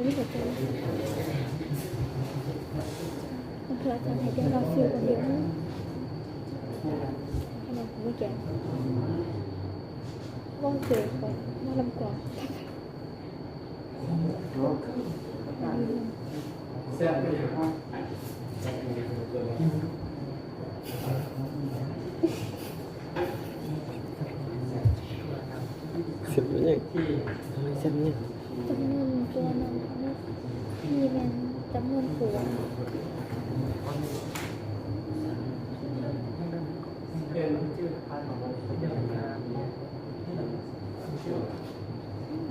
ນີ້ກໍເປັນ ມັນຄືອາຈານໃຫ້ແຕ່ລາວຊື່ຄົນດຽວ ໃຫ້ນຳຜູ້ແກ່ ເວົ້າເຈີກັນ ເວົ້ານຳກວາງ. ເຊັດແມ່ນຫຍັງ? ເຊັດແມ່ນຫຍັງ? ຈຳນວນຕົວນຳ P ແມ່ນຈຳນວນຕົວ.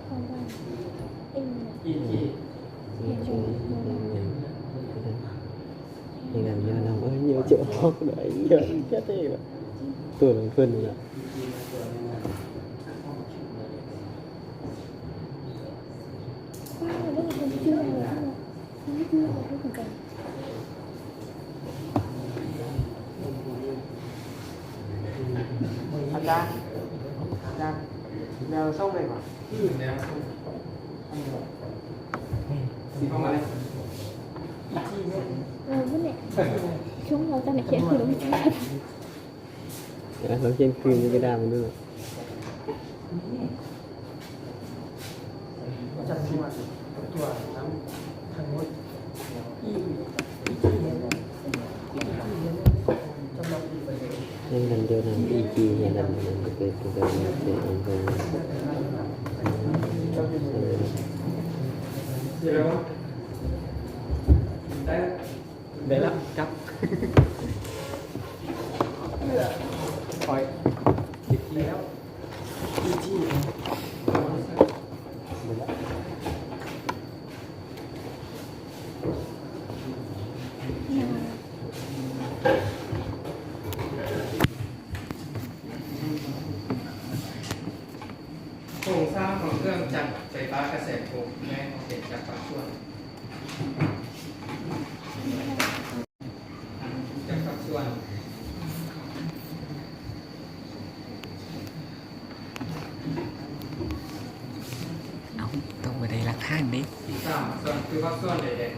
ເຮົາວ່າ M ນະ P ເຫັນຢູ່ ເຫັນຢູ່ ເອີ ໂຕຂອງເພິ່ນນີ້ນະ. ອາຈານ ອາຈານ ແນວສົ່ງໄດ້ບໍ່? ອືມ ແນວສົ່ງ ເອົາມາເລີຍ ເອີ ພຸ້ນແຫຼະ ຊົງເຮົາຈະໄດ້ຂຽນຄື ເອີ ລອງຂຽນຄືຢູ່ກະດານເບິ່ງດູ. ຈຳນວນຕົວນຳທັງໝົດ ອີກ ອີກທີ່ເຫັນ ອີກທີ່ເຫັນ ຈຳນວນອີກປະໂຫຍດ ຍັງອັນດຽວນຳ ອີກທີ່ເຫັນ ອັນນັ້ນກໍເປັນ ກໍເປັນ ເປັນອັນເດີມ. ໄດ້ແລ້ວ ກັບ ຄອຍ ໄປແລ້ວ ອີກທີ່ ໄປແລ້ວ. ໂຄງສ້າງຂອງເຄື່ອງຈັກໄຟຟ້າກະແສກົງແມ່ນເປັນຈັກພາກສ່ວນ. ຈັກພາກສ່ວນ. ເອົ້າ ຕ້ອງບໍ່ໄດ້ຫຼັກຖານເດ້. ອີກສາມພາກສ່ວນ ຄືພາກສ່ວນໃດແດ່?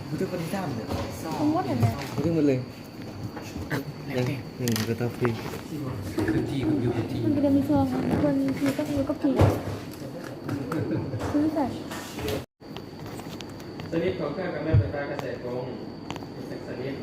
ບໍ່ຖືກຄົນທີ່ສາມເດີ ສອງ ບໍ່ຖືກໝົດເລີຍ. ຍັງ ຍັງບໍ່ຕອບຄື ຄືທີ່ມັນຢູ່ກັບທີ່ ມັນກໍໄດ້ມີຊ່ວງຄົນທີ່ຕ້ອງຢູ່ກັບທີ່ ຄືໃສ? ຊະນິດຂອງເຄື່ອງກຳເນີບໄຟຟ້າກະແສກົງ ມີຈັກຊະນິດ?